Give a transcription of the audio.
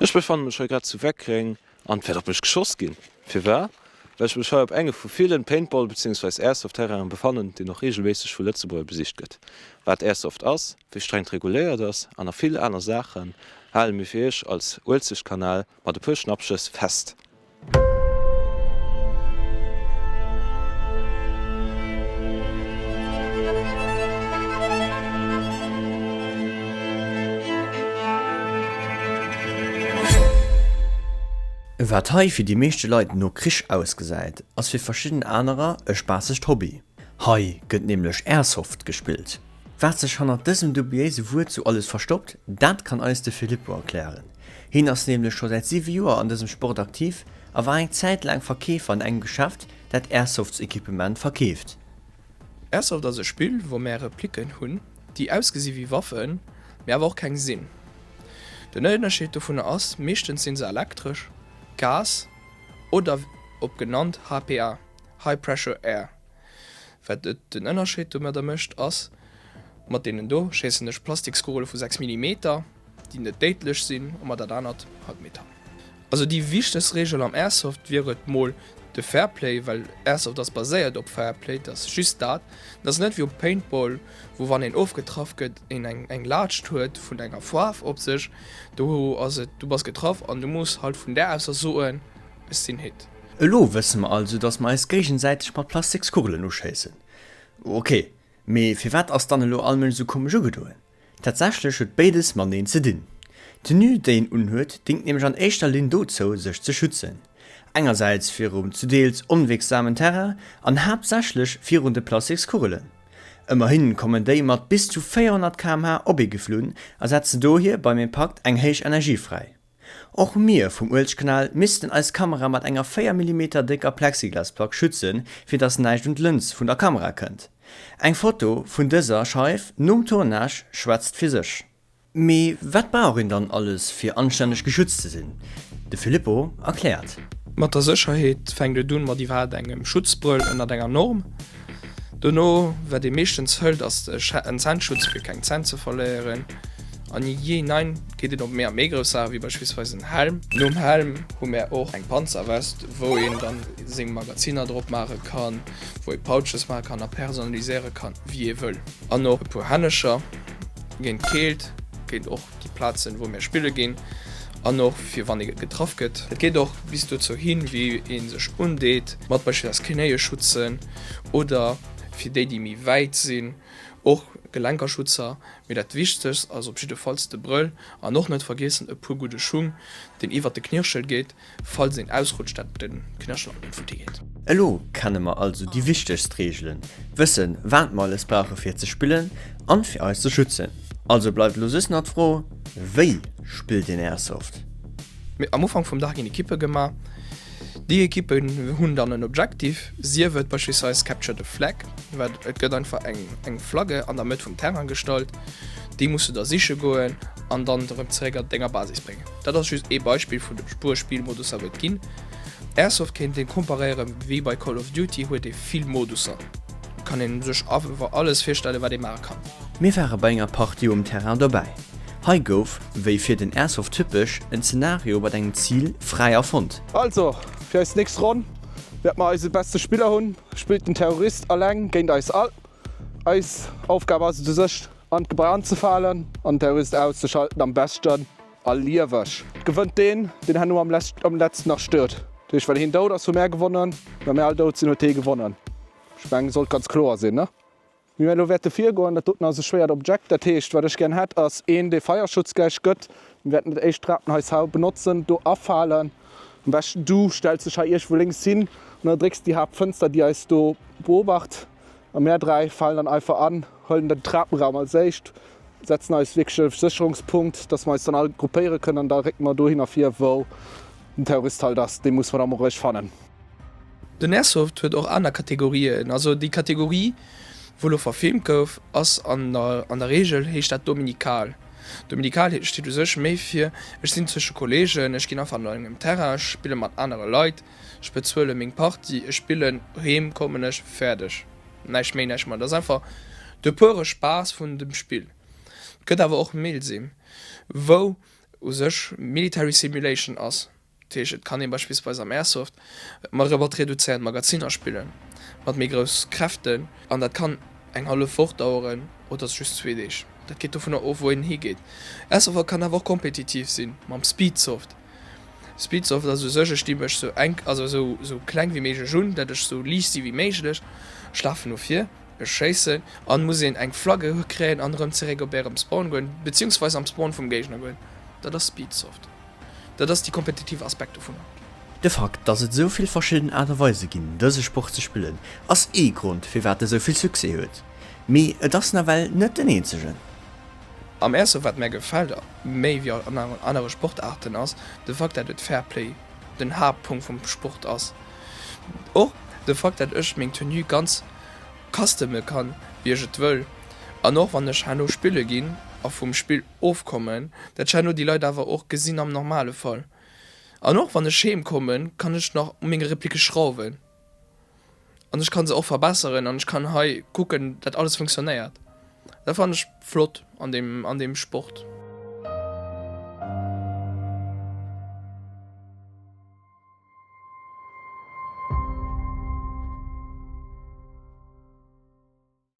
Ech befanne mech hei grad zu Weckreng an et wäert op mech geschoss ginn. Firwar? Well ech mech hei op enge vu villen Paintball beziehungsweis Airsoft Terrainen befannen, deen och regelméisseg vu Lëtzebuerger besicht gëtt. Wat Airsoft ass, wéi streng et reguléiert ass an nach vill aner Saachen hale mir fir iech als Uelzechtkanal mat e puer Schnappschëss fest. Wat hei fir déi meeschte Leit no Krich ausgesäit, ass fir verschidden anerer e spaassegt Hobby. Hei gëtt nämlech Airsoft gespillt. Wat sech hannert dësem dubiéise Wuert sou alles verstoppt, dat kann eis de Filippo erklären. Hien ass nämlech scho säit 7 Joer an dësem Sport aktiv a war eng Zäit laang Verkeefer an engem Geschäft, dat Airsoftsequipement verkeeft. Airsoft ass e Spill, wou mär Repliken hunn, déi ausgesi wéi Waffen, mee awer och keng sinn. Den Ënnerscheed dovunner ass, meeschtens sinn se elektresch, Gas oder op genannt HPA, High Pressure Air. Wat et den Ënnerscheed domadder mécht ass, mat deenen do schéissen ech Plastikskugele vu 6 Millimeter, déi net déidlech sinn, a mat dat anert halt Metall. Also déi wichtegst Reegel am Airsoft wier et mol de Fairplay, well Airsoft ass baséiert op Fairplay, dat ass just dat. Dat ass net wéi um Paintball, wou wann een ofgetraff gëtt, een eng eng Laatscht huet vun enger Faarf op sech. Do ass et, du bass getraff an du muss halt vun där ausser soen, ech sinn hit. Elo wësse mer also, dass mer eis géigesäiteg mat Plastikskuggelen uschéissen. Ok, mee firwat ass dann elo all Mënsch esou komesch ugedoen? Tatsächlech huet béides mateneen ze dinn. D'Tenue, déi een unhuet, dingt nämlech an éischter Linn dozou, sech ze schützen. Engersäits virum zu deels onwierksamen Terrain an haaptsächlech virun de Plastikskuggelen. Ëmmerhin kommen déi mat bis zu 400 km/h op ee geflunn a setzen dohier beim Impakt eng héich Energie fräi. Och mir vum Uelzechtkanal missten eis Kamera mat enger 4 Millimeter décker Plexiglasplack schützen, fir dass näischt un d'Lëns vun der Kamera kënnt. Eng Foto vun dëser Scheif nom Tournage schwätzt fir sech. Mee wat brauch een dann alles fir anstänneg geschützt ze sinn? De Filippo erkläert. Mat der Sécherheet fänkt et un mat iwwerhaapt engem Schutzbrëll ënnert enger Norm. Dono, wat ee meeschtens hëlt, ass en Zännschutz fir keng Zänn ze verléieren. An jee nein geet et op méi a méi grouss Saachen, wéi beispillsweis en Helm. Nom Helm hu mär och eng Panzerwest, wou een dann seng Magaziner drop maache kann, wou ee Pouches maache kann a personaliséiere kann, wéi ee wëll. An och e puer Hännecher géint d'Keelt, géint och déi Plazen, wou mär spille ginn an och fir wann ee getraff gëtt. Et geet och bis dozou hin, wéi ee sech undeet, mat beispillsweis Knéieschutze oder fir déi, déi méi wäit sinn, och Gelenkerschutzer. Mee dat Wichtegst ass op jiddefalls de Brëll an och net vergiessen e puer gudde Schung, deen iwwert de Knirschel geet, falls een ausrutscht, dat de Knirschel alt net futti geet. Elo kenne mer also déi wichtegst Reegelen, wëssen wat mer alles brauche fir ze spillen an fir eis ze schützen. Also bleift elo just nach d'Fro, wéi spillt een Airsoft? Am Ufank vum Dag ginn Ekippe gemaach. Déi Ekippen hunn dann en Objectif, sief et beispillsweis Capture the Flag, wat et gëtt einfach eng eng Flagge an der Mëtt vum Terrain gestallt, déi muss du da siche goen an dann erëm zeréck an denger Basis bréngen. Dat ass just ee Beispill vun de puer Spillmodusser wou et ginn. Airsoft kéint een komparéieren wéi bei Call of Duty huet ee vill Modusser, kann een sech awer alles virstellen wat ee maache kann. Mir ware bei enger Partie um Terrain dobäi. Hei gouf, wéi fir den Airsoft typesch, en Zenario mat engem Zil fräi erfonnt. Also, fir eis nächst Ronn wäerte mer eise beste Spiller hunn. Spillt den Terrorist alleng géint eis all. Eis Aufgab ass et u sech an d'Gebai anzefalen an den Terrorist auszeschalten, am beschten a lieweg. Gewënnt deen, deen herno am letzten nach steet. Dat heescht, wann hien dout ass, hu mär gewonnen, wa mär all dout sinn, huet hee gewonnen. Ech mengen, sollt ganz kloer sinn, ne? Wéi mär elo wäerte virgoen, dat doten ass e schwéiert Objekt. Dat heescht, wat ech gär hätt, ass een, dee Feierschutz gläich gëtt. Mir wäerten dat éischt Trapenhaus hei benotzen, do afalen. Am beschten du stells dech hei iergendwou lénks hin an ënnerdrécks déi Haaptfënster, déi eis do beobacht. A mär 3 falen dann einfach an, huelen den Trapenraum als éischt, setzen eis wierklech e Sécherungspunkt, dass mer eis dann all gruppéiere kënnen an da récke mer dohinner vir, wou den Terrorist halt ass. Dee musse mer da mol eréischt fannen. Den Airsoft huet och aner Kategorien. Also déi Kategorie, wou elo verfilmt gouf, ass an der an der Reegel heescht dat Dominikal. Dominikal steet u sech méi fir, ech sinn zwësche Kolleegen, ech ginn einfach an engem Terrain, ech spille mat anere Leit. Ech bezuele meng Partie, ech spillen, heem kommen ech, fäerdeg. Näischt méi, näischt manner. Dat ass einfach de puere Spaass vun dem Spill. Et gëtt awer och Milsim, wou. U sech Military Simulation ass. Dat heescht, et kann ee beispillsweis am Airsoft mat mat reduzéiert Magaziner spillen, mat méi grouss Kräften, an dat kann eng hallef Woch daueren oder just zwee Deeg. Dat geet dovunner of, wou een higeet. Airsoft kann awer och kompetitiv sinn, mam Speedsoft. Speedsoft ass u sech, ech di mech sou enk, also sou sou kleng wéi méiglech un, dat ech sou liicht si wéi méiglech, ech lafen no vir, ech schéissen, an muss een eng Flagge kréien an erëm zeréck op ärem Spawn goen, beziehungsweise am Spawn vum Géigner goen. Dat ass Speedsoft. Dat ass déi kompetitiv Aspekt dovunner. De Fakt, dass et esou vill verschidden Aart a Weise ginn, dëse Sport ze spillen, ass ee Grond, firwat e sou vill Succès huet. Mee et ass nawell net den eenzegen. Am Airsoft, wat mär gefält, méi wéi an anere Sportaarten, ass de Fakt, dat et Fair Play den Haaptpunkt vum Sport ass. Och de Fakt, dat ech meng Tenue ganz custome kann, wéi ech et wëll. An och wann ech herno spille ginn a vum Spill ofkommen, dat ech herno déi Leit awer och gesinn am normale Fall. An och wann ech heem kommen, kann ech nach u menge Replique schrauwen an ech kann se och verbesseren an ech kann hei kucken, dat alles funktionéiert. Dat fannen ech flott an deem an deem Sport.